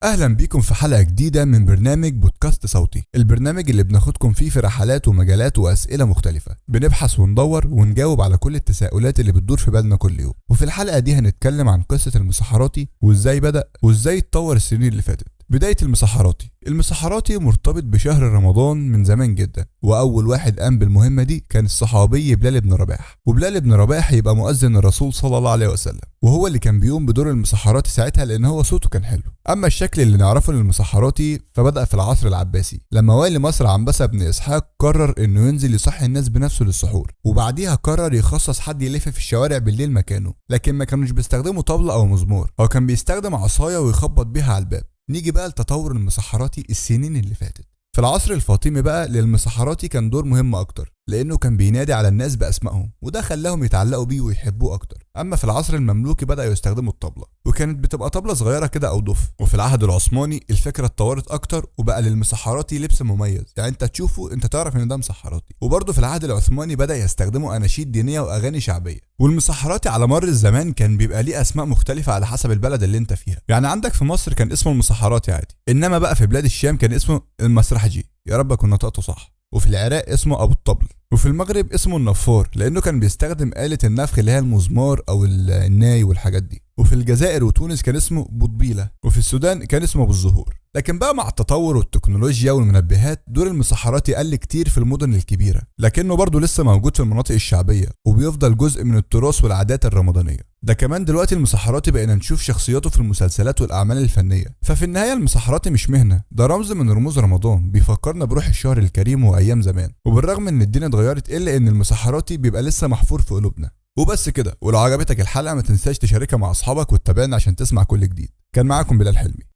اهلا بيكم في حلقة جديدة من برنامج بودكاست صوتي، البرنامج اللي بناخدكم فيه في رحلات ومجالات واسئلة مختلفة، بنبحث وندور ونجاوب على كل التساؤلات اللي بتدور في بالنا كل يوم. وفي الحلقة دي هنتكلم عن قصة المسحراتي وازاي بدا وازاي اتطور السنين اللي فاتت. بداية المسحراتي، المسحراتي مرتبط بشهر رمضان من زمان جدا، وأول واحد قام بالمهمة دي كان الصحابي بلال بن رباح. وبلال بن رباح يبقى مؤذن الرسول صلى الله عليه وسلم، وهو اللي كان بيقوم بدور المسحراتي ساعتها لأن هو صوته كان حلو. أما الشكل اللي نعرفه للمسحراتي فبدأ في العصر العباسي، لما والي مصر عنبسة بن إسحاق قرر إنه ينزل يصحي الناس بنفسه للسحور، وبعديها قرر يخصص حد يلف في الشوارع بالليل مكانه، لكن ما كانوش بيستخدموا طبلة أو مزمور، هو كان بيستخدم عصاية ويخبط بيها على الباب. نيجي بقى لتطور المسحراتي السنين اللي فاتت. في العصر الفاطمي بقى للمسحراتي كان دور مهم أكتر، لأنه كان بينادي على الناس بأسمائهم، وده خلاهم يتعلقوا بيه ويحبوه أكتر. أما في العصر المملوكي بدأوا يستخدموا الطبلة، وكانت بتبقى طبلة صغيرة كده أو دف. وفي العهد العثماني الفكرة اتطورت أكتر، وبقى للمسحراتي لبس مميز، يعني أنت تشوفه أنت تعرف إن ده مسحراتي. وبرضه في العهد العثماني بدأ يستخدموا أناشيد دينية وأغاني شعبية. والمسحراتي على مر الزمان كان بيبقى ليه أسماء مختلفة على حسب البلد اللي أنت فيها، يعني عندك في مصر كان اسمه المسحراتي عادي، إنما بقى في بلاد الشام كان اسمه المسرحجي، يا رب أكون نطقته صح. وفي العراق اسمه أبو الطبل، وفي المغرب اسمه النفار لأنه كان بيستخدم آلة النفخ اللي هي المزمار أو الناي والحاجات دي. وفي الجزائر وتونس كان اسمه بوطبيلة، وفي السودان كان اسمه أبو الزهور. لكن بقى مع التطور والتكنولوجيا والمنبهات دور المسحراتي قل كتير في المدن الكبيرة، لكنه برضه لسه موجود في المناطق الشعبية وبيفضل جزء من التراث والعادات الرمضانية. ده كمان دلوقتي المسحراتي بقينا نشوف شخصياته في المسلسلات والأعمال الفنية. ففي النهاية المسحراتي مش مهنة، ده رمز من رموز رمضان، بيفكرنا بروح الشهر الكريم وأيام زمان. وبالرغم إن الدنيا اتغيرت إلا إن المسحراتي بيبقى لسه محفور في قلوبنا. وبس كده، ولو عجبتك الحلقة ما تنساش تشاركها مع أصحابك وتتابعنا عشان تسمع كل جديد. كان معاكم بلال حلمي.